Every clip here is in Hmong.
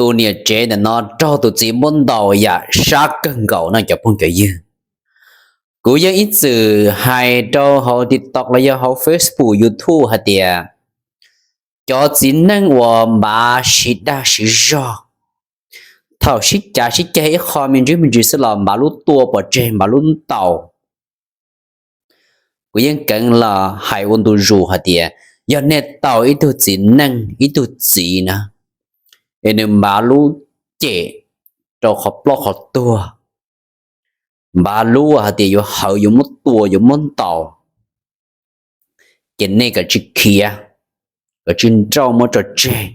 Tus niam tsev ntawm no raug tus txiv muab ntaus yam sab kawg nkaus no cov phooj cov ywg. Kuv yeej ib txwm hais rau hauv TikTok los yog hauv Facebook, YouTube hais tias cov txiv neej uas npav siv dag siv zog, thaum sib cav sib ceg ib qho me ntsis me ntsis xwb los npav lub tua pov tseg, npav lub ntaus. Kuv yeej keev los hais ua ntu zus hais tias yog nej tau ib tug txiv neej ib tug txiv na, es nws npav lub cem rau qhov ploj qhov tuag, npav lub hais tias yuav hawv yuav muab tua yuav muab ntaus, ces nej kav tsij khiav, kav tsij nrauj muab tso tseg.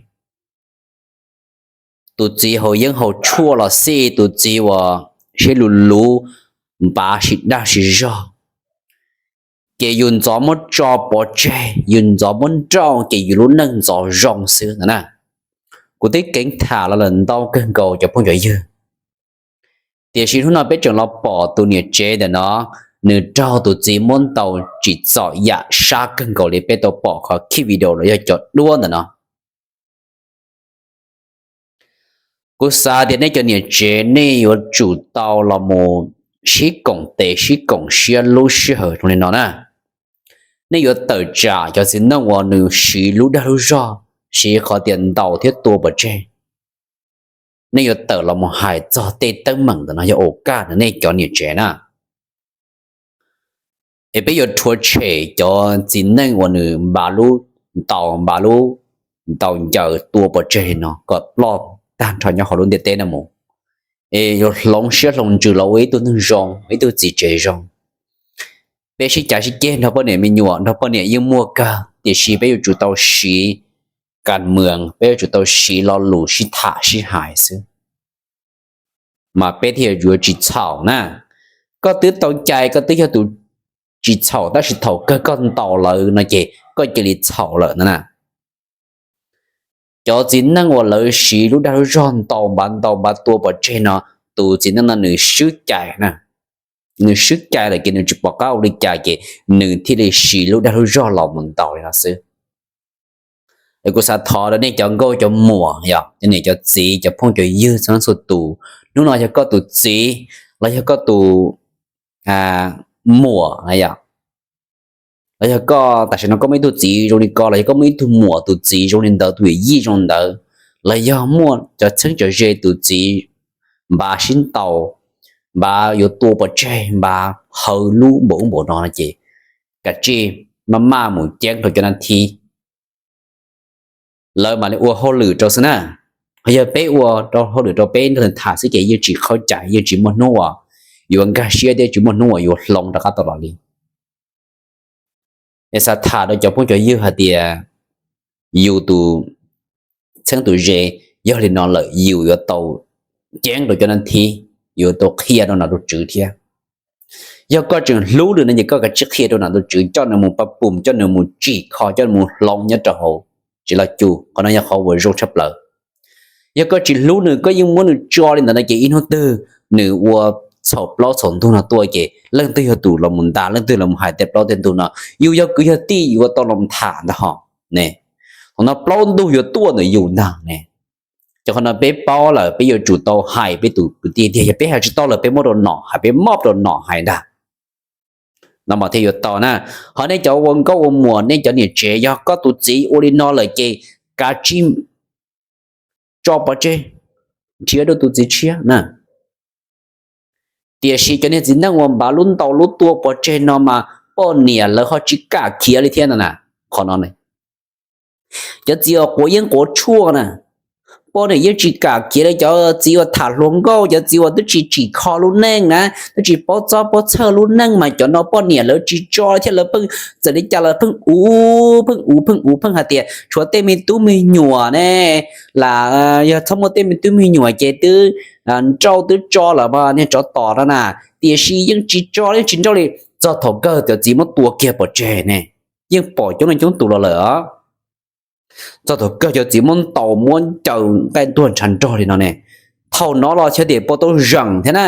Tus txiv haus yeeb haus tshuaj los xij, tus txiv uas siab luv luv npav siv dag siv zog, ces yus ntxov muab tso pov tseg, yus ntxov muab nrauj ces yus lub neej ntxov zoo xwb no na. Kuv twb keev tham los lawm ntau kawg nkaus cov phooj cov ywg, tiam sis hnub no peb tseem los pom tus niam tsev ntawm no, nws raug tus txiv muab ntaus tsim txom yam sab kawg nkaus li peb tau pom qhov khij video los yog cov duab ntawm no. Kuv xav tias nej cov niam tsev nej yuav tsum tau los mus sib koom tes sib koom siab lub sij hawm zoo li no na. Nej yuav tawm tsam cov txiv neej uas nws siv lub dag lub zog, siv qhov tias ntaus thiab tua pov tseg. Nej yuav tawm los mus hais txog tej teeb meem ntawm no yog ua kaj ntawm nej cov niam tsev na. Es peb yuav rhuav tshem cov txiv neej uas nws npav lub ntaus, npav lub ntaus ncaws tua pov tseg li no kom ploj tag nrho nyob hauv lub ntiaj teb no mus. Es yuav hloov siab hloov ntsws los ua ib tug neeg zoo, ib tug txiv tsev zoo. Peb sib cav sib ceg nrog poj niam me nyuam, nrog poj niam yeej muaj kawg, tiam sis peb yuav tsum tau siv kas mws, peb yuav tsum tau siv lo lus sib tham sib hais xwb, mas peb thiaj yuav tsis txhaum na. Koj twb tau cai, koj twb yog tus tsis txhaum, tab sis thaum kawg koj ntaus lawv no ces koj cia li txhaum lawm no na. Cov txiv neej uas lawv siv lub dag lub zog ntaus npav ntaus npav tua pov tseg no, tus txiv neej no nws swb cai na. Nws swb cai lawm ces nws tsis pom qab ua li cas ces nws thiaj li siv lub dag lub zog los mus ntaus li no xwb. Es kuv xav thov rau nej cov nkauj cov muam, yog cov niam cov txiv, cov phooj cov ywg txhua leej txhua tus, hnub no yog koj tus txiv los yog koj tus muam, los yog koj tam sim no koj muaj ib tug txiv zoo li ko, los yog koj muaj ib tug muam tus txiv zoo li ntawd, tus yawm yij zoo ntawd, los yog muaj cov txheeb cov ze tus txiv npav sib ntaus, npav yuav tua pov tseg, npav hawv lub npaum ub npaum no no ces kav tsij maj maj mus ceeb rau cov nas thib, lawv mam li ua hauj lwm rau xwb na. Ho yog peb ua rau hauj lwm rau peb nrog nws tham xwb ces yeej tsis qhov cai, yeej tsis muaj hnub uas yuav nkag siab thiab tsis muaj hnub uas yuav hloov rov qab tau los li. Es xav tham rau cov phooj cov ywg hais tias yus tus txheeb tus ze yog li no lawm yus yuav tau ceeb rau cov nas thib, yuav tau qhia rau nom rau tswv thiab. Yog koj tseem hlub nws no ces koj kav tsij qhia rau nom rau tswv, coj nws mus pab pum, coj nws mus tsim kho, coj nws mus hloov nyob rau hauv tsev loj cuj, qhov no yog qhov uas zoo tshaj plaws. Yog koj tsis hlub nws, koj yeej muab nws tso li ntawd no ces ib hnub twg nws ua txhaum plaub txhaum ntug no tuaj ces leej twg yog tus los mus ntas, leej twg los mus hais tej plaub tej ntug no? Yus yog kwv yog tij yus yuav tau los tham ntag ho ne. Thaum no plaub ntug yuav tuaj ntawm yus ntag ne. Ces qhov no peb paub lawm peb yuav tsum tau hais peb tus kwv tij tiag, yog peb hais tsis tau lawm peb muab rau nom hais, peb mob rau nom hais ntag. No mas thiaj yuav tau na. Ho nej cov ua nkauj ua muam, nej cov niam tsev, yog koj tus txiv ua li no lawm ces kav tsij tso pov tseg, nrhiav dua tus txiv tshiab na. Tiam sis cov niag txiv neej uas npav lub ntaus lub tua pov tseg no mas poj niam lawv ho tsis kam khiav li thiab no na. Qhov no cov txiv uas quav yeeb quav tshuaj na, poj niam yeej tsis kam khiav li. Cov txiv uas tham hluas nkauj, cov txiv uas twb tsis tsim kho lub neej na, twb tsis paub txob paub txhawj lub neej mas cov no poj niam lawv tsis tso thiab, lawv pheej txawm li cas los pheej uv pheej uv pheej uv pheej hais tias tshuav tej me tub me nyuam ne, lam yog txhob muaj tej me tub me nyuam ces twb nrauj twb tso lawm mas niag tsov tom no na. Tiam sis yeej tsis tso yeej tsis nrauj li, txog thaum kawg cov txiv muab tua kiag pov tseg ne. Yeej pom coob leej coob tus los lawm os. Txog thaum kawg cov txiv muab ntaus muab ncaws nqaij ntuag ntshav nrog li no ne. Thaum no los xyov tias puas tau zeem thiab na.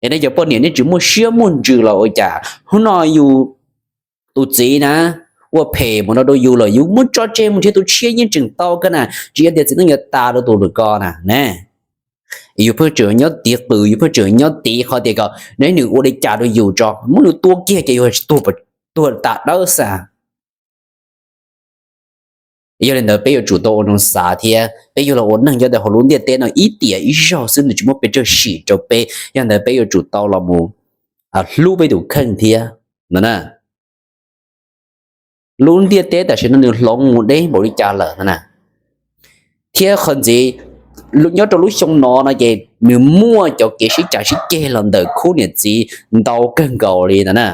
Es nej cov poj niam nej tsis muaj siab muaj ntsws los ua cas? Hnub no yus tus txiv na, ua phem mus no rau yus lawm, yus muab tso tseg mus nrhiav tus tshiab yeej tseem tau kawg na, tsis yog tias txiv neej yuav tas rau tus lwm ko na ne. Yus pheej tseem nyob tiv qws, yus pheej tseem nyob tiv qhov tias kom neb nws ua li cas rau yus tso, muab nws tua kiag ces yus tsis tuag, tuag tas dawb xwb. Yog li ntawd peb yuav tsum tau ua zoo xav thiab peb yuav los ua neeg nyob ntawm hauv lub ntiaj teb no ib tiam ib zaug xwb, nws tsis muaj pes tsawg sim rau peb, yog ntawd peb yuav tsum tau los mus hlub peb tus kheej thiab no na. Lub ntiaj teb tam sim no nws hloov mus deb npaum li cas lawm no na. Thiab qhov ntxiv, nyob rau lub xyoo no no ces nws muaj cov kev sib cav sib ceg los ntawm khub niam txiv ntau kawg nkaus li no na.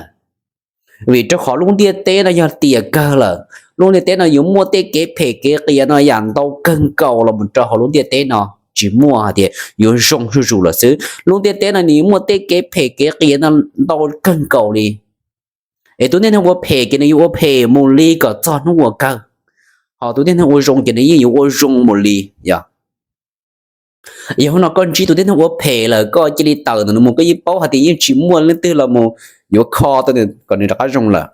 Vim rau qhov lub ntiaj teb no yog tiam kawg lawm, lub ntiaj teb no yuav muaj tej kev phem kev qias no yam ntau kawg nkaus los mus rau hauv lub ntiaj teb no, tsis muaj hais tias yuav zoo zuj zus lawm xwb. Lub ntiaj teb no nws yuav muaj tej kev phem kev qias no ntau kawg nkaus li. Es tus niag neeg ua phem ces nws yuav ua phem mus li kom txog hnub ua kawg, ho tus niag neeg ua zoo ces nws yeej yuav ua zoo mus li. Yog, yog hnub no koj ntsib tus niag neeg ua phem lawm koj cia li tawm ntawm nws mus, koj yeej paub hais tias yeej tsis muaj leej twg los mus yuav kho tau nws kom nws rov qab zoo lawm.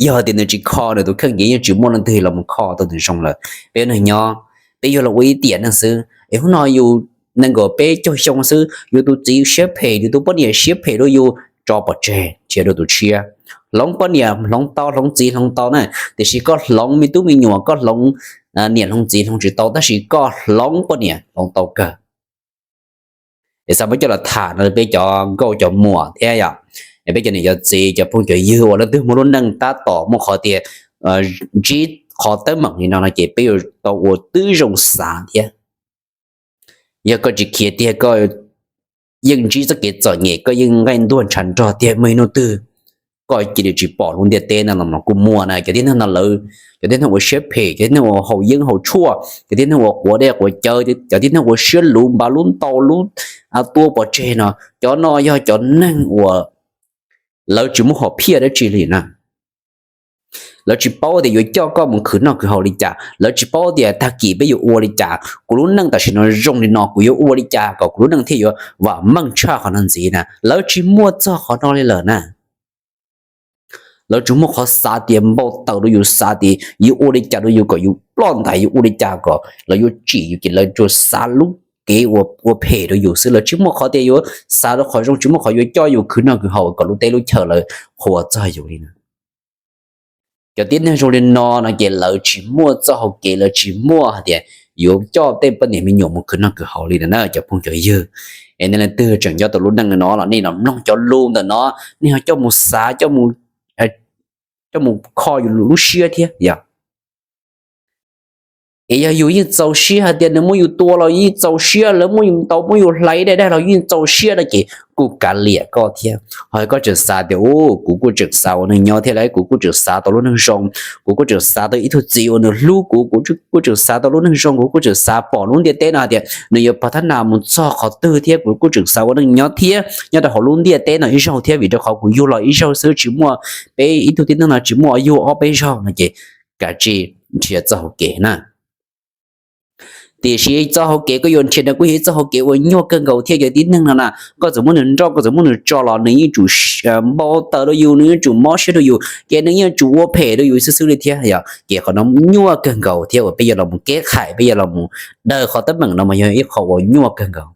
Yog hais tias nws tsis kho nws tus kheej ces yeej tsis muaj leej twg los mus kho tau nws zoo lawm. Peb neeg nyob, peb yuav los ua ib tiam neeg xwb es hnub no yus nees nkaum peb caug xyoo xwb, yus tus txiv siab phem, yus tus poj niam siab phem rau yus, tso pov tseg nrhiav dua tus tshiab. Hloov poj niam hloov tau, hloov txiv hloov tau na, tiam sis koj hloov me tub me nyuam, koj hloov niam hloov txiv hloov tsis tau, tab sis koj hloov poj niam hloov tau kawg. Es xav muab coj los tham no peb cov nkauj cov muam thiab yom, peb cov niam cov txiv cov phooj cov ywg uas leej twg muaj lub neej tab tom muaj qhov tias ntsib qhov teeb meem li no no ces peb yuav tau ua tib zoo xav thiab. Yog koj tsis khiav tiag koj yeej ntsib txoj kev txom nyem, koj yeej nqaij ntuag ntshav nrog tiag, muaj ib hnub twg koj cia li tsis pom lub ntiaj teb no los kuj muaj na. Cov tib neeg no lawv, cov tib neeg ua siab phem, cov tib neeg ua haus yeeb haus tshuaj, cov tib neeg ua quav dej quav cawv, cov tib neeg ua siab luv npav lub ntau lub tua pov tseg no, cov no yog cov neeg uas lawv tsis muaj hom phiaj dab tsi li na. Lawv tsis paub tias yuav coj koj mus khwv noj khwv haus li cas, lawv tsis paub tias tag kis peb yuav ua li cas, kuv lub neej tam sim no zoo li no kuv yuav ua li cas kom kuv lub neej thiaj yuav vam meej tshaj qhov no ntxiv na. Lawv tsis muaj txog qhov no li lawm na. Lawv tsuas muaj qhov xav tias npau taws rau yus, xav tias yuav ua li cas rau yus kom yus ploj ntais, yuav ua li cas kom lawv yuav tsim yus, ces lawv tsuas xav lub kev ua phem rau yus xwb. Lawv tsis muaj qhov tias yuav xav rau qhov zoo, tsis muaj qhov yuav coj yus khwv noj khwv haus kom lub teb lub chaw lawv qhuas txog yus li na. Cov tib neeg zoo li no no ces lawv tsis muaj txoj hau kev, lawv tsis muaj hais tias yuav coj tej poj niam me nyuam mus khwv noj khwv haus li na cov phooj cov ywg. Es nej leej twg tseem nyob tau lub neej no los nej los mloog cov lus ntawm no, nej ho coj mus xav, coj mus kho yus lub siab thiab yom. Es yog yus yeej txaus siab hais tias nws muab yus tua los yeej txaus siab, lawv muab yus ntaus muab yus hlais dai dai los yeej txaus siab no ces kuj kav liam koj thiab. Ho koj tseem xav tias u, kuv kuj tseem xav ua neej nyob thiab lauj, kuv kuj tseem xav tau lub neej zoo, kuv kuj tseem xav tau ib tug txiv uas nws hlub kuv, kuv kuj tseem xav tau lub neej zoo, kuv kuj tseem xav pom lub ntiaj teb no hais tias nws yuav pov thab nas mus txog qhov twg thiab, kuv kuj tseem xav ua neej nyob thiab nyob rau hauv lub ntiaj teb no ib zaug thiab, vim rau qhov kuv yug los ib zaug xwb, tsis muaj, peb ib tug tib neeg no tsis muaj yug ob peb zaug no ces kav tsij nrhiav txoj hau kev na. Tiam sis txoj hau kev koj yuav nrhiav no kuj yog ib txoj hau kev uas nyuaj kawg nkaus thiab cov tib neeg no na. Koj txawm muab nws nrauj, koj txawm muab nws tso los nws yeej tsum npau taws rau yus, nws yeej tsum mob siab rau yus, ces nws yeej tsum ua phem rau yus xwb xwb li thiab yom. Ces qhov no nyuaj kawg nkaus thiab uas peb yuav los mus keb qhais, peb yuav los mus daws qhov teeb meem no mas yog ib qho uas nyuaj kawg nkaus.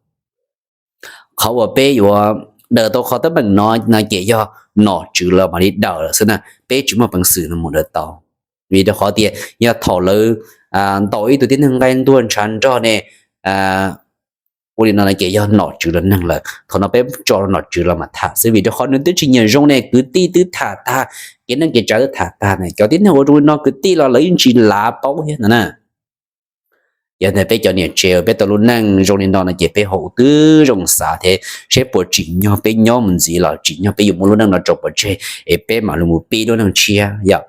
Qhov uas peb yuav daws tau qhov teeb meem no no ces yog nom tswv lawv mam li daws lawm xwb na, peb tsis muaj peev xwm no mus daws tau. Vim rau qhov tias yog thaum lawv ntaus ib tug tib neeg nqaij ntuag ntshav nrog ne, ua li no no ces yog nom tswv lawv neeg lawm, thaum no peb tso nom tswv los mam tham xwb. Vim rau qhov nws twb tsis nyiam zoo ne, kwv tij twb tham tag, kev neej kev tsav twb tham tag ne, cov tib neeg ua zoo li no kwv tij los lawv yeej tsis lav paub thiab no na. Yog ntawd peb cov niam tsev peb tau lub neej zoo li no no ces peb ho ua tib zoo xav thiab seb puas tsim nyog peb nyob mus ntxiv los tsim nyog peb yuav muab lub neej no tso pov tseg es peb mam li mus pib lub neej tshiab yom.